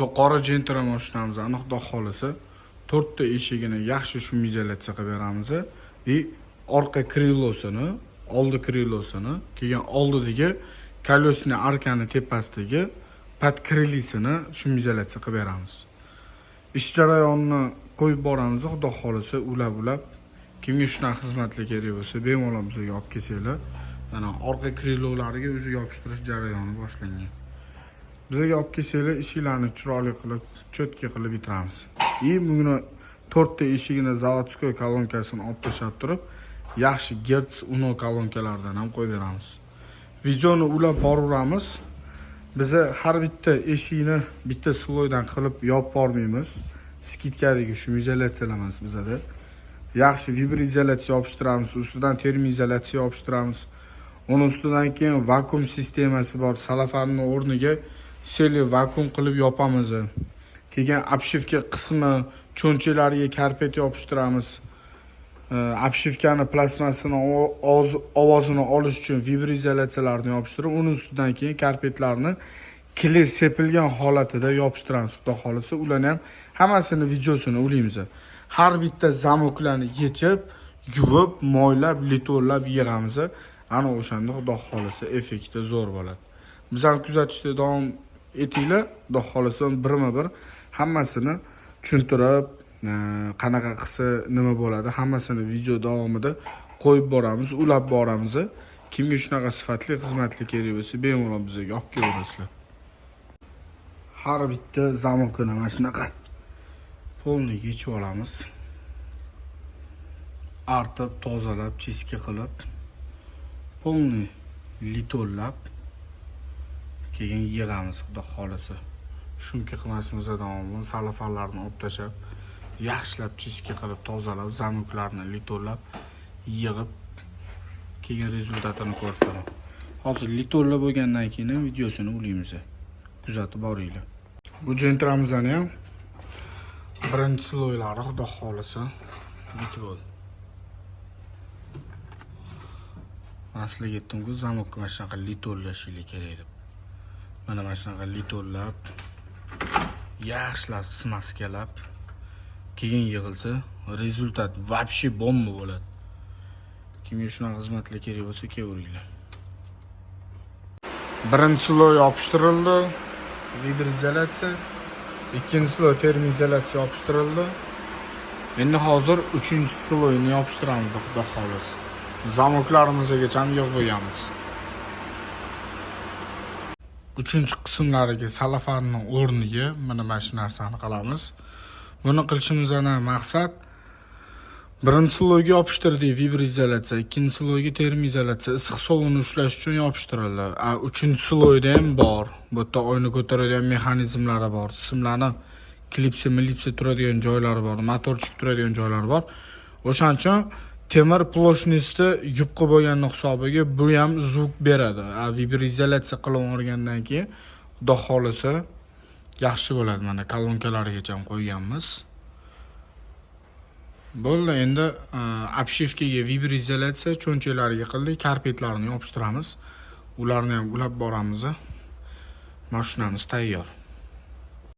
Bu qora Gentra mashinamizni, Xudo xohlasa, to'rtta eshigini yaxshi шумоизоляция qilib beramiz и orqa крыло sini, oldi крыло sini, keyin oldidagi колесный arkani tepasidagi подкрылья sini шумоизоляция qilib beramiz. Ish jarayonini qo'yib boramiz, Xudo xohlasa, ulab ulab. Kimga shunaqa xizmatlar kerak bo'lsa, bemalol bizga olib kelsanglar. Mana, orqa крыло lariga уже yopishtirish jarayoni boshlangan. Bizga olib kelsanglar, ishinglarni chiroyli qilib, чётко qilib bitiramiz. И buni to'rtta eshigini заводской kolonkasini olib tashlab turib, yaxshi Gertz Uno kolonkalardan ham qo'yib beramiz. Videoni ulab boraveramiz. Biza har bitta eshikni bitta слой dan qilib yopib bormaymiz. Скидка dagi шумоизоляция emas bizada. Yaxshi vibroizolyatsiya yopishtiramiz, ustidan termoizolyatsiya yopishtiramiz. Uni ustidan keyin vakuum sistemasi bor. Salafanni o'rniga seli vakuum qilib yopamiz. Keyin обшивка qismi cho'nchaklariga karpet yopishtiramiz. Обшивка ni plastmassini ovozini olish uchun vibroizolyatsiyalarni yopishtirib, uni ustidan keyin karpetlarni клей sepilgan holatida yopishtiramiz, Xudo xohlasa. Ularni ham hammasini videosini ulaymiz. Har bitta замок larni yechib, yuvib, moylab, litollab yig'amiz. Ana o'shanda, Xudo xohlasa, effekti zo'r bo'ladi. Bizani kuzatishda davom etinglar. Xudo xohlasa, birma bir hammasini tushuntirib, qanaqa qilsa nima bo'ladi, hammasini video davomida qo'yib boramiz, ulab boramiz. Kimga shunaqa sifatli xizmatlar kerak bo'lsa, bemalol bizga olib kelaverasizlar. Har bitta замок ini mana shunaqa полный yechib olamiz. Artib, tozalab, чистка qilib, полный litollab, keyin yig'amiz, Xudo xohlasa. Шумка qilmasimizdan oldin salafanlarni olib tashlab, yaxshilab чистка qilib, tozalab, замок larni litollab, yig'ib, keyin результат ini ko'rsataman. Hozir litollab bo'lgandan keyin ham videosini ulaymiz. Kuzatib boringlar. Bu Gentramizni ham birinchi слой lari, Xudo xohlasa, bitib bo'ldi. Man sizlarga aytdim-ku, замок ka mana shunaqa litollashinglar kerak deb. Mana shunaqa litollab, yaxshilab смазка lab, keyin yig'ilsa, результат вообще bomba bo'ladi. Kimga shunaqa xizmatlar kerak bo'lsa, kelaveringlar. Birinchi слой yopishtirildi. Vibroizolyatsiya. Ikkinchi слой termoizolyatsiya yopishtirildi. Endi hozir uchinchi слой ni yopishtiramiz, Xudo xohlasa. Замок larimizgacha yig'ib qo'yganmiz. Uchinchi qismlariga salafanni o'rniga mana shu narsani qilamiz. Buni qilishimizdan maqsad, birinchi слой ga yopishtirdik vibroizolyatsiya, ikkinchi слой ga termoizolyatsiya, issiq suvini ushlash uchun yopishtirildi. A uchinchi слой da ham bor. Bu yerda oyna ko'taradigan mexanizmlari bor. Simlarni klipsa, milipsa turadigan joylari bor, motorchik turadigan joylari bor. O'shaning uchun temir плотность i yupqa bo'lgani hisobiga bu ham звук beradi. A vibroizolyatsiya qilib olgandan keyin, Xudo xohlasa, yaxshi bo'ladi. Mana, kolonkalarigacha ham qo'yganmiz. Bo'ldi, endi обшивка ga vibroizolyatsiya cho'nchaklariga qildik, karpetlarni yopishtiramiz. Ularni ham ulab boramiz. Mashinamiz tayyor.